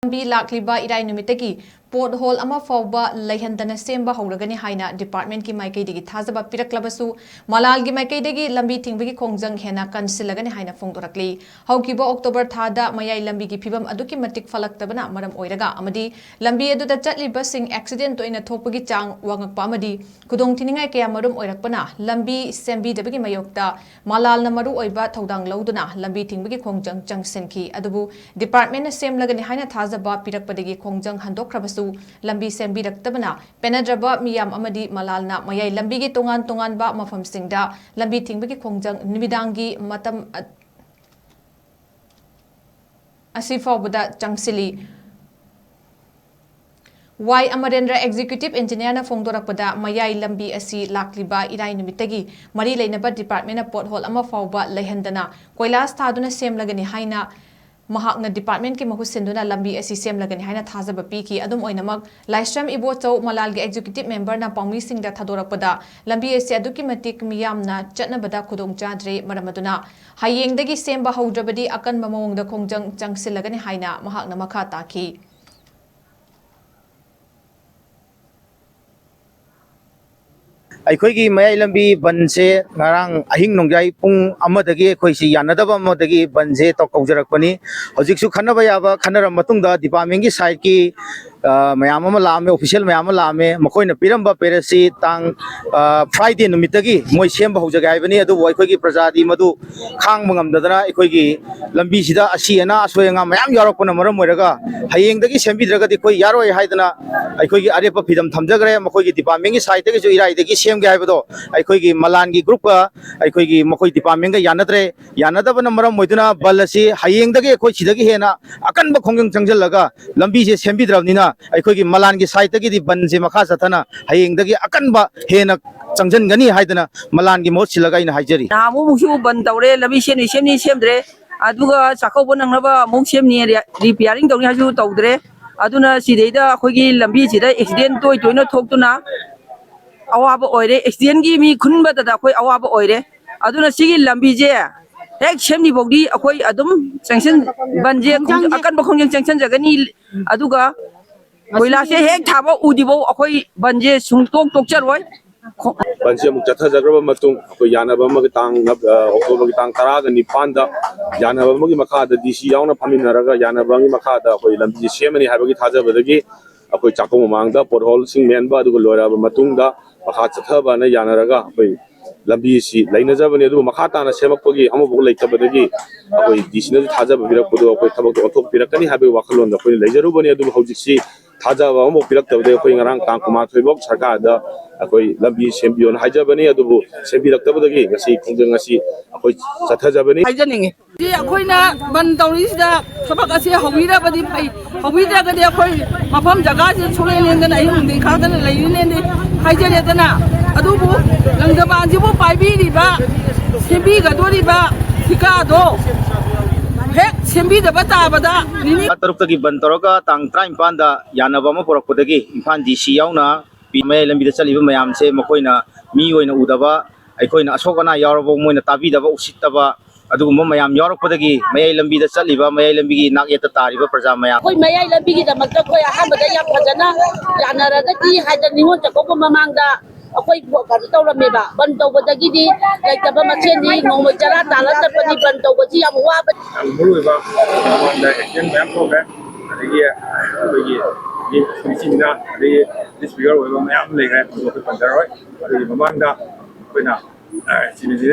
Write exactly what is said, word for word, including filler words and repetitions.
ꯂꯝꯕꯤ ꯂꯥꯛꯂꯤꯕ ꯏꯔꯥꯏ ꯅꯨꯃꯤꯠꯇꯒꯤ ꯄꯣꯠ ꯍꯣꯜ ꯑꯃ ꯐꯥꯎꯕ ꯂꯩꯍꯟꯗꯅ ꯁꯦꯝꯕ ꯍꯧꯔꯒꯅꯤ ꯍꯥꯏꯅ ꯗꯤꯄꯥꯔꯠꯃꯦꯟꯠꯀꯤ ꯃꯥꯏꯀꯩꯗꯒꯤ ꯊꯥꯖꯕ ꯄꯤꯔꯛꯂꯕꯁꯨ, ꯃꯂꯥꯜꯒꯤ ꯃꯥꯏꯀꯩꯗꯒꯤ ꯂꯝꯕꯤ ꯊꯤꯡꯕꯒꯤ ꯈꯣꯡꯖꯪ ꯍꯦꯟꯅ ꯀꯟꯁꯤꯜꯂꯒꯅꯤ ꯍꯥꯏꯅ ꯐꯣꯡꯗꯣꯔꯛꯂꯤ꯫ ꯍꯧꯈꯤꯕ ꯑꯣꯛꯇꯣꯕꯔ ꯊꯥꯗ ꯃꯌꯥꯏ ꯂꯝꯕꯤꯒꯤ ꯐꯤꯕꯝ ꯑꯗꯨꯛꯀꯤ ꯃꯇꯤꯛ ꯐꯠꯂꯛꯇꯕꯅ ꯃꯔꯝ ꯑꯣꯏꯔꯒ ꯑꯃꯗꯤ ꯂꯝꯕꯤ ꯑꯗꯨꯗ ꯆꯠꯂꯤꯕꯁꯤꯡ ꯑꯦꯛꯁꯤꯗꯦꯟꯠ ꯇꯣꯏꯅ ꯊꯣꯛꯄꯒꯤ ꯆꯥꯡ ꯋꯥꯡꯉꯛꯄ ꯑꯃꯗꯤ ꯈꯨꯗꯣꯡꯊꯤꯅꯤꯡꯉꯥꯏ ꯀꯌꯥ ꯃꯔꯨꯝ ꯑꯣꯏꯔꯛꯄꯅ ꯂꯝꯕꯤ ꯁꯦꯝꯕꯤꯗꯕꯒꯤ ꯃꯥꯌꯣꯛꯇ ꯃꯂꯥꯜꯅ ꯃꯔꯨ ꯑꯣꯏꯕ ꯊꯧꯗꯥꯡ ꯂꯧꯗꯨꯅ ꯂꯝꯕꯤ ꯊꯤꯡꯕꯒꯤ ꯈꯣꯡꯖꯪ ꯆꯪꯁꯤꯟꯈꯤ꯫ ꯑꯗꯨꯕꯨ ꯗꯤꯄꯥꯔꯠꯃꯦꯟꯠꯅ ꯁꯦꯝꯂꯒꯅꯤ ꯍꯥꯏꯅ ꯊꯥꯖꯕ ꯄꯤꯔꯛꯄꯗꯒꯤ ꯈꯣꯡꯖꯪ ꯍꯟꯗꯣꯛꯈ꯭ꯔꯕꯁꯨ, ꯂꯝꯕꯤ ꯁꯦꯝꯕꯤꯔꯛꯇꯕꯅ ꯄꯦꯟꯅꯗ꯭ꯔꯕ ꯃꯤꯌꯥꯝ ꯑꯃꯗꯤ ꯃꯂꯥꯜꯅ ꯃꯌꯥꯏ ꯂꯝꯕꯤꯒꯤ ꯇꯣꯉꯥꯟ ꯇꯣꯉꯥꯟꯕ ꯃꯐꯝꯁꯤꯡꯗ ꯂꯝꯕꯤ ꯊꯤꯡꯕꯒꯤ ꯈꯣꯡꯖꯪ ꯅꯨꯃꯤꯗꯥꯡꯒꯤ ꯃꯇꯝ ꯑ-, ꯑꯁꯤ ꯐꯥꯎꯕꯗ ꯆꯪꯁꯤꯜꯂꯤ꯫ ꯋꯥꯏ ꯑꯃꯔꯦꯟꯗ꯭ꯔ, ꯑꯦꯛꯖꯤꯀ꯭ꯌꯨꯇꯤꯚ ꯏꯟꯖꯤꯅꯤꯌꯥꯔꯅ ꯐꯣꯡꯗꯣꯔꯛꯄꯗ, ꯃꯌꯥꯏ ꯂꯝꯕꯤ ꯑꯁꯤ ꯂꯥꯛꯂꯤꯕ ꯏꯔꯥꯏ ꯅꯨꯃꯤꯠꯇꯒꯤ ꯃꯔꯤ ꯂꯩꯅꯕ ꯗꯤꯄꯥꯔꯠꯃꯦꯟꯅ ꯄꯣꯠ ꯍꯣꯜ ꯑꯃ ꯐꯥꯎꯕ ꯂꯩꯍꯟꯗꯅ ꯀꯣꯏꯂꯥꯁ ꯊꯥꯗꯨꯅ ꯁꯦꯝꯂꯒꯅꯤ ꯍꯥꯏꯅ ꯃꯍꯥꯛꯅ ꯗꯤꯄꯥꯔꯠꯃꯦꯟꯀꯤ ꯃꯍꯨꯠ ꯁꯤꯟꯗꯨꯅ ꯂꯝꯕꯤ ꯑꯁꯤ ꯁꯦꯝꯂꯒꯅꯤ ꯍꯥꯏꯅ ꯊꯥꯖꯕ ꯄꯤꯈꯤ꯫ ꯑꯗꯨꯝ ꯑꯣꯏꯅꯃꯛ, ꯂꯥꯏꯁ꯭ꯔꯝ ꯏꯕꯣꯆꯧ ꯃꯂꯥꯜꯒꯤ ꯑꯦꯛꯖꯤꯀ꯭ꯌꯨꯇꯤꯚ ꯃꯦꯝꯕꯔꯅ ꯄꯥꯎꯃꯤꯁꯤꯡꯗ ꯊꯥꯗꯣꯔꯛꯄꯗ, ꯂꯝꯕꯤ ꯑꯁꯤ ꯑꯗꯨꯛꯀꯤ ꯃꯇꯤꯛ ꯃꯤꯌꯥꯝꯅ ꯆꯠꯅꯕꯗ ꯈꯨꯗꯣꯡ ꯆꯥꯗ꯭ꯔꯦ꯫ ꯃꯔꯝ ꯑꯗꯨꯅ ꯍꯌꯦꯡꯗꯒꯤ ꯁꯦꯝꯕ ꯍꯧꯗ꯭ꯔꯕꯗꯤ ꯑꯀꯟꯕ ꯃꯑꯣꯡꯗ ꯈꯣꯡꯖꯪ ꯆꯪꯁꯤꯜꯂꯒꯅꯤ ꯍꯥꯏꯅ ꯃꯍꯥꯛꯅ ꯃꯈꯥ ꯇꯥꯈꯤ꯫ ꯑꯩꯈꯣꯏꯒꯤ ꯃꯌꯥꯏ ꯂꯝꯕꯤ ꯕꯟꯁꯦ ꯉꯔꯥꯡ ꯑꯍꯤꯡ ꯅꯣꯡꯌꯥꯏ ꯄꯨꯡ ꯑꯃꯗꯒꯤ ꯑꯩꯈꯣꯏꯁꯤ ꯌꯥꯅꯗꯕ ꯑꯃꯗꯒꯤ ꯕꯟꯁꯦ ꯇꯧ-, ꯀꯧꯖꯔꯛꯄꯅꯤ꯫ ꯍꯧꯖꯤꯛꯁꯨ ꯈꯟꯅꯕ ꯌꯥꯕ ꯈꯟꯅꯔꯕ ꯃꯇꯨꯡꯗ ꯗꯤꯄꯥꯔꯠꯃꯦꯟꯒꯤ ꯁꯥꯏꯠꯀꯤ, ꯑ, ꯃꯌꯥꯝ ꯑꯃ ꯂꯥꯛꯑꯝꯃꯦ, ꯑꯣꯐꯤꯁꯤꯌꯦꯜ ꯃꯌꯥꯝ ꯑꯃ ꯂꯥꯛꯑꯝꯃꯦ꯫ ꯃꯈꯣꯏꯅ ꯄꯤꯔꯝꯕ ꯄꯦꯔꯦꯠꯁꯤ ꯇꯥꯡ, ꯑ, ꯐ꯭ꯔꯥꯏꯗꯦ ꯅꯨꯃꯤꯠꯇꯒꯤ ꯃꯣꯏ ꯁꯦꯝꯕ ꯍꯧꯖꯒꯦ ꯍꯥꯏꯕꯅꯤ꯫ ꯑꯗꯨꯕꯨ ꯑꯩꯈꯣꯏꯒꯤ ꯄ꯭ꯔꯖꯥꯗꯤ ꯃꯗꯨ ꯈꯥꯡꯕ ꯉꯝꯗꯗꯅ ꯑꯩꯈꯣꯏꯒꯤ ꯂꯝꯕꯤꯁꯤꯗ ꯑꯁꯤ ꯑꯅꯥ ꯑꯁꯣꯏ ꯑꯉꯥꯝ ꯃꯌꯥꯝ ꯌꯥꯎꯔꯛꯄꯅ ꯃꯔꯝ ꯑꯣꯏꯔꯒ ꯍꯌꯦꯡꯗꯒꯤ ꯁꯦꯝꯕꯤꯗ꯭ꯔꯒꯗꯤ ꯑꯩꯈꯣꯏ ꯌꯥꯔꯣꯏ ꯍꯥꯏꯗꯅ ꯑꯩꯈꯣꯏꯒꯤ ꯑꯔꯦꯞꯄ ꯐꯤꯗꯝ ꯊꯝꯖꯈ꯭ꯔꯦ꯫ ꯃꯈꯣꯏꯒꯤ ꯗꯤꯄꯥꯔꯠꯃꯦꯟꯒꯤ ꯁꯥꯏꯠꯇꯒꯤꯁꯨ ꯏꯔꯥꯏꯗꯒꯤ ꯁꯦꯝꯒꯦ ꯍꯥꯏꯕꯗꯣ ꯑꯩꯈꯣꯏꯒꯤ ꯃꯂꯥꯟꯒꯤ ꯒ꯭ꯔꯨꯞꯀ ꯑꯩꯈꯣꯏꯒꯤ ꯃꯈꯣꯏ ꯗꯤꯄꯥꯔꯠꯃꯦꯟꯒ ꯌꯥꯅꯗ꯭ꯔꯦ꯫ ꯌꯥꯅꯗꯕꯅ ꯃꯔꯝ ꯑꯣꯏꯗꯨꯅ ꯕꯟ ꯑꯁꯤ ꯍꯌꯦꯡꯗꯒꯤ ꯑꯩꯈꯣꯏ ꯁꯤꯗꯒꯤ ꯍꯦꯟꯅ ꯑꯀꯟꯕ ꯈꯣꯡꯖꯪ ꯆꯪꯁꯤꯜꯂꯒ ꯂꯝꯕꯤꯁꯦ ꯁꯦꯝꯕꯤꯗ꯭ꯔꯕꯅꯤꯅ ꯑꯩꯈꯣꯏꯒꯤ ꯃꯂꯥꯟꯒꯤ ꯁꯥꯏꯠꯇꯒꯤꯗꯤ ꯕꯟꯁꯦ ꯃꯈꯥ ꯆꯠꯊꯅ ꯍꯌꯦꯡꯗꯒꯤ ꯑꯀꯟꯕ ꯍꯦꯟꯅ ꯆꯪꯁꯤꯟꯒꯅꯤ ꯍꯥꯏꯗꯅ ꯃꯂꯥꯟꯒꯤ ꯃꯍꯨꯠ ꯁꯤꯜꯂꯒ ꯑꯩꯅ ꯍꯥꯏꯖꯔꯤ꯫ ꯅꯍꯥꯟꯃꯨꯛꯃꯨꯛꯁꯨ ꯕꯟ ꯇꯧꯔꯦ, ꯂꯝꯕꯤ ꯁꯦꯝꯅꯤ ꯁꯦꯝꯅꯤ ꯁꯦꯝꯗ꯭ꯔꯦ, ꯑꯗꯨꯒ ꯆꯥꯛꯀꯧꯕ ꯅꯪꯅꯕ ꯑꯃꯨꯛ ꯁꯦꯝꯅꯤ, ꯔꯤ-, ꯔꯤꯄꯤꯌꯥꯔꯤꯡ ꯇꯧꯅꯤ ꯍꯥꯏꯁꯨ ꯇꯧꯗ꯭ꯔꯦ꯫ ꯑꯗꯨꯅ ꯁꯤꯗꯩꯗ ꯑꯩꯈꯣꯏꯒꯤ ꯂꯝꯕꯤꯁꯤꯗ ꯑꯦꯛꯁꯤꯗꯦꯟ ꯇꯣꯏ ꯇꯣꯏꯅ ꯊꯣꯛꯇꯨꯅ ꯑꯋꯥꯕ ꯑꯣꯏꯔꯦ, ꯑꯦꯛꯁꯤꯗꯦꯟꯒꯤ ꯃꯤ ꯈꯨꯟꯕꯗꯗ ꯑꯩꯈꯣꯏ ꯑꯋꯥꯕ ꯑꯣꯏꯔꯦ꯫ ꯑꯗꯨꯅ ꯁꯤꯒꯤ ꯂꯝꯕꯤꯁꯦ ꯍꯦꯛ ꯁꯦꯝꯗ꯭ꯔꯤꯐꯥꯎꯗꯤ ꯑꯩꯈꯣꯏ ꯑꯗꯨꯝ ꯆꯪꯁꯟ ꯕꯟꯁꯦ ꯈꯣꯡꯖ-, ꯑꯀꯟꯕ ꯈꯣꯡꯖꯪ ꯆꯪꯁꯟꯖꯒꯅꯤ꯫ ꯑꯗꯨꯒ ꯀꯣꯏꯂꯥꯁꯁꯦ ꯍꯦꯛ ꯊꯥꯕ ꯎꯗ꯭ꯔꯤꯐꯥꯎ ꯑꯩꯈꯣꯏ ꯕꯟꯁꯦ ꯁꯨꯡꯇꯣꯛ ꯇꯣꯛꯆꯔꯣꯏ꯫ ꯈꯣ- ꯕꯟꯁꯦ ꯑꯃꯨꯛ ꯆꯠꯊꯖꯈ꯭ꯔꯕ ꯃꯇꯨꯡ, ꯑꯩꯈꯣꯏ ꯌꯥꯅꯕ ꯑꯃꯒꯤ ꯇꯥꯡ, ꯑ, ꯑꯣꯛꯇꯣꯕꯔꯒꯤ ꯇꯥꯡ ꯇꯔꯥꯒ ꯅꯤꯄꯥꯟꯗ ꯌꯥꯅꯕ ꯑꯃꯒꯤ ꯃꯈꯥꯗ, ꯗꯤ ꯁꯤ ꯌꯥꯎꯅ ꯐꯝꯃꯤꯟꯅꯔꯒ ꯌꯥꯅꯕ ꯑꯃꯒꯤ ꯃꯈꯥꯗ ꯑꯩꯈꯣꯏ ꯂꯝꯕꯤꯁꯦ ꯁꯦꯝꯃꯅꯤ ꯍꯥꯏꯕꯒꯤ ꯊꯥꯖꯕꯗꯒꯤ ꯑꯩꯈꯣꯏ ꯆꯥꯛꯀꯧ ꯃꯃꯥꯡꯗ ꯄꯣꯠꯍꯣꯜꯁꯤꯡ ꯃꯦꯟꯕ, ꯑꯗꯨꯒ ꯂꯣꯏꯔꯛꯑꯕ ꯃꯇꯨꯡꯗ ꯃꯈꯥ ꯆꯠꯊꯕꯅ ꯌꯥꯅꯔꯒ ꯑꯩꯈꯣꯏ ꯂꯝꯕꯤꯁꯤ ꯂꯩꯅꯖꯕꯅꯤ꯫ ꯑꯗꯨꯕꯨ ꯃꯈꯥ ꯇꯥꯅ ꯁꯦꯝꯃꯛꯄꯒꯤ ꯑꯃꯐꯥꯎ ꯂꯩꯇꯕꯗꯒꯤ ꯑꯩꯈꯣꯏ ꯗꯤ ꯁꯤꯅꯁꯨ ꯊꯥꯖꯕ ꯄꯤꯔꯛꯄꯗꯣ ꯑꯩꯈꯣꯏ ꯊꯕꯛꯇꯣ ꯑꯣꯟꯊꯣꯛꯄꯤꯔꯛꯀꯅꯤ ꯍꯥꯏꯕꯒꯤ ꯋꯥꯈꯜꯂꯣꯟꯗ ꯑꯩꯈꯣꯏꯅ ꯂꯩꯖꯔꯨꯕꯅꯤ꯫ ꯑꯗꯨꯕꯨ ꯍꯧꯖꯤꯛꯁꯤ ꯊꯥꯖꯕ ꯑꯃꯐꯥꯎ ꯄꯤꯔꯛꯇꯕꯗꯒꯤ ꯑꯩꯈꯣꯏ ꯉꯔꯥꯡ ꯇꯥꯡ ꯀꯨꯟꯃꯥꯊꯣꯏ ꯐꯥꯎ ꯁꯔꯀꯥꯔꯗ ꯑꯩꯈꯣꯏ ꯂꯝꯕꯤ ꯁꯦꯝꯕꯤꯌꯣꯅ ꯍꯥꯏꯖꯕꯅꯤ꯫ ꯑꯗꯨꯕꯨ ꯁꯦꯝꯕꯤꯔꯛꯇꯕꯗꯒꯤ ꯉꯁꯤ ꯈꯣꯡꯖꯪ ꯑꯁꯤ ꯑꯩꯈꯣꯏ ꯆꯠꯊꯖꯕꯅꯤ꯫ ꯍꯥꯏꯖꯅꯤꯡꯉꯤ꯫ ꯁꯤ ꯑꯩꯈꯣꯏꯅ ꯕꯟ ꯇꯧꯔꯤꯁꯤꯗ ꯊꯕꯛ ꯑꯁꯤ ꯍꯧꯕꯤꯔꯕꯗꯤ ꯐꯩ, ꯍꯧꯕꯤꯗ꯭ꯔꯒꯗꯤ ꯑꯩꯈꯣꯏ ꯃꯐꯝ ꯖꯒꯥꯁꯤ ꯁꯨꯡꯂꯦꯟ ꯂꯦꯡꯗꯅ ꯑꯍꯤꯡ ꯅꯨꯡꯊꯤꯟ ꯈꯥꯡꯗꯅ ꯂꯩꯔꯤꯅꯦꯅꯗꯤ ꯍꯥꯏꯖꯔꯦꯗꯅ꯫ ꯑꯗꯨꯕꯨ ꯂꯪꯗꯕꯥꯟꯁꯤꯕꯨ ꯄꯥꯏꯕꯤꯔꯤꯕ, ꯁꯦꯝꯕꯤꯒꯗꯣꯔꯤꯕ ꯊꯤꯀꯥꯗꯣ ꯍꯦꯛ ꯁꯦꯝꯕꯤꯗꯕ ꯇꯥꯕꯗ ꯅꯤꯅꯤ ꯇꯔꯨꯛꯇꯒꯤ ꯕꯟ ꯇꯧꯔꯒ ꯇꯥꯡ ꯇꯔꯥꯅꯤꯄꯥꯟꯗ ꯌꯥꯅꯕ ꯑꯃ ꯄꯨꯔꯛꯄꯗꯒꯤ ꯏꯝꯐꯥꯜ ꯗꯤ ꯁꯤ ꯌꯥꯎꯅ ꯄꯤ-, ꯃꯌꯥꯏ ꯂꯝꯕꯤꯗ ꯆꯠꯂꯤꯕ ꯃꯌꯥꯝꯁꯦ ꯃꯈꯣꯏꯅ ꯃꯤ ꯑꯣꯏꯅ ꯎꯗꯕ, ꯑꯩꯈꯣꯏꯅ ꯑꯁꯣꯛ ꯑꯅꯥ ꯌꯥꯎꯔꯕ ꯃꯣꯏꯅ ꯇꯥꯕꯤꯗꯕ, ꯎꯁꯤꯠꯇꯕ, ꯑꯗꯨꯒꯨꯝꯕ ꯃꯌꯥꯝ ꯌꯥꯎꯔꯛꯄꯗꯒꯤ ꯃꯌꯥꯏ ꯂꯝꯕꯤꯗ ꯆꯠꯂꯤꯕ, ꯃꯌꯥꯏ ꯂꯝꯕꯤꯒꯤ ꯅꯥꯛꯌꯦꯠꯇ ꯇꯥꯔꯤꯕ ꯄ꯭ꯔꯖꯥ ꯃꯌꯥꯝ ꯑꯩꯈꯣꯏ ꯃꯌꯥꯏ ꯂꯝꯕꯤꯒꯤꯗꯃꯛꯇ ꯑꯩꯈꯣꯏ ꯑꯍꯥꯟꯕꯗ ꯌꯥꯝ ꯐꯖꯅ ꯌꯥꯅꯔꯒꯗꯤ ꯍꯥꯏꯗꯅ ꯅꯤꯉꯣꯜ ꯆꯥꯛꯀꯧꯕ ꯃꯃꯥꯡꯗ ꯑꯩꯈꯣꯏ ꯀꯩꯅꯣ ꯇꯧꯔꯝꯃꯦꯕ, ꯕꯟ ꯇꯧꯕꯗꯒꯤꯗꯤ ꯂꯩꯇꯕ ꯃꯁꯦꯟꯗꯤ ꯅꯣꯡꯃꯩ ꯆꯔꯥ ꯇꯥꯜꯂ ꯆꯠꯄꯅꯤ, ꯕꯟ ꯇꯧꯕꯁꯤ ꯌꯥꯝ ꯋꯥꯕ꯫ ꯌꯥꯝ ꯃꯔꯨ ꯑꯣꯏꯕ ꯃꯃꯥꯡꯗ ꯑꯦꯛꯁꯤꯗꯦꯟ ꯃꯌꯥꯝ ꯊꯣꯛꯈ꯭ꯔꯦ, ꯑꯗꯒꯤ ꯑꯩꯈꯣꯏꯒꯤ ꯃꯤ ꯁꯤꯕ ꯑꯗꯒꯤ ꯗꯤꯁꯐꯤꯒꯔ ꯑꯣꯏꯕ ꯃꯌꯥꯝ ꯂꯩꯈ꯭ꯔꯦ, ꯑꯗꯨ ꯑꯩꯈꯣꯏ ꯄꯟꯖꯔꯣꯏ꯫ ꯑꯗꯨꯒꯤ ꯃꯃꯥꯡꯗ ꯑꯩꯈꯣꯏꯅ ꯆꯤꯅꯤꯁꯤꯅ